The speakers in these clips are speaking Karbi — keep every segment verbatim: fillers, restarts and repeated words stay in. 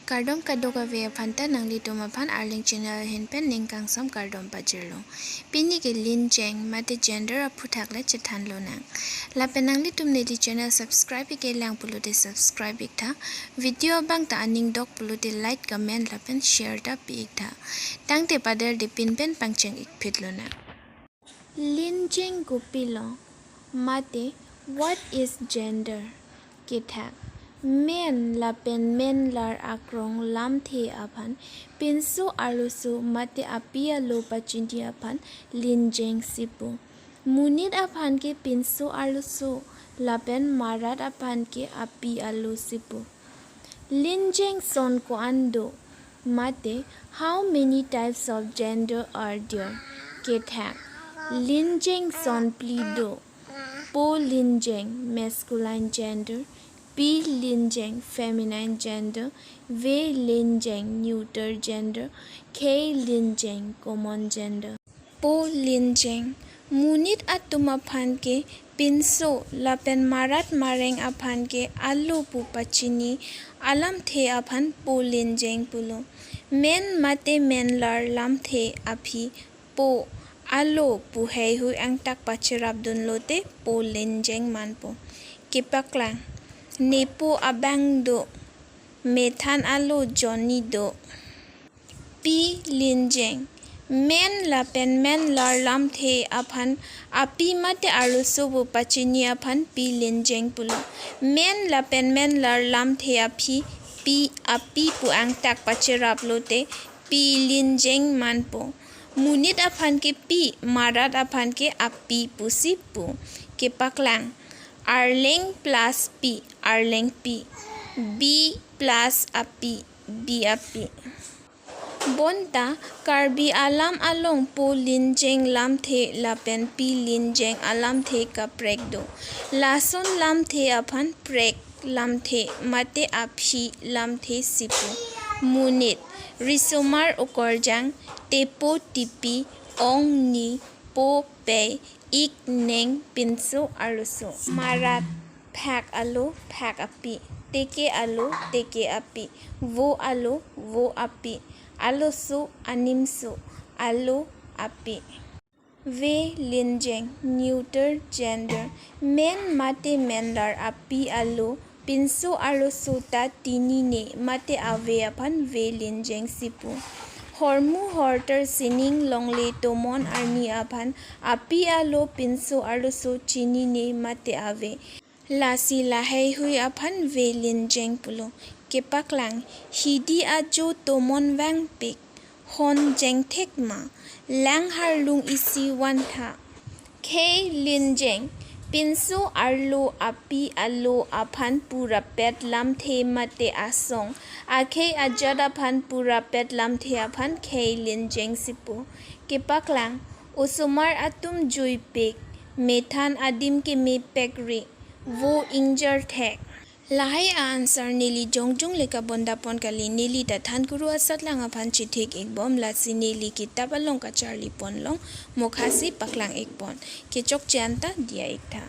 Kardom kadokave aphanta, nanglitum aphan Arleng channel ahin pen ning kangsam kardom pajirlo. Pini ke linjeng mate gender aphuthak le chethan lonang. Lapen nanglitum neli channel subscribe ik-e lang pulote subscribe iktha. Video abang ta aning dok pulote like, comment lapen share ta pi iktha. Tangte pader de pin pen pangcheng ikphit lonang. Linjeng kopilo mate what is gender? Kethak, men lapen menlar akrong lamthe aphan pinso arloso mate api alo pachini aphan linjeng si pu. Monit aphan ke pinso arloso lapen marat aphan ke api alo si pu. Linjeng son ko-an do mate how many types of gender are there? Kethak, linjeng son phli do. Po linjeng, masculine gender. Pi linjeng, feminine gender. Ve linjeng, neuter gender. Khei linjeng, common gender. Po linjeng, monit atum aphan ke pinso lapen marat mareng aphan ke alo pu pachini alamthe aphan po linjeng pulo. Men mate menlar lamthe aphi po alo pu heihui angtak pacherap dunlote po linjeng manpo. Kepaklang, nepo abang do, methan alo Johnny do. Pi linjeng, men lapen menlar lamthe aphan api mate arloso pu pachini aphan pi linjeng pulo. Men lapen menlar lamthe aphi pi api pu angtak pacherap lote pi linjeng manpo. Monit aphan ke pi, marat aphan ke api pusi pu. Kepaklang, arleng plus pi, arlengpi. Bi plus api, bi api. Bonta Karbi alam along po linjeng lamthe lapen pi linjeng alamthe kaprek do. Lason lamthe aphan prek lamthe mate aphi lamthe si pu. Monit, risomar okorjang, tepo tipi, ong ni, po pei, ik neng, pinso arloso. Marat, phak alo, phak api. Teke alo, teke api. Vo alo, vo api. Aloso, animso. Alo, api. Ve linjeng, neuter gender. Men mate menlar api alo pinso arloso ta tinine mate ave aphan ve linjeng si pu. Hormu hortar sining longle tomon arni aphan api alo pinso arloso chinine mate ave. Lasi laheihui aphan ve linjeng pulo. Kepaklang, hidi ajo tomon vangpik. Hon jengthek ma, lang harlung isi vantha. Khei linjeng, pinso arlo api alo aphan purapet lamthe mate asong, akhei ajat aphan purapet lamthe aphan khei linjeng si pu. Kepaklang, osomar atum juipik, methan adim kemepek ri, vo ingjarthek. Lahai a-answer neli jongjong le kabondapon kali, neli ta thankuru asatlang aphan chethek ikbom, lasi neli kitap along kacharlipon long, mokhasi paklang ikpon. Kechokche anta diya iktha.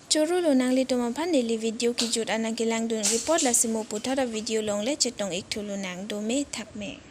Choro lo nanglitum aphan neli video kejut anang kelangdun report, lasi mo puthot a-video longle chetong ikthu lonang, dome thakme.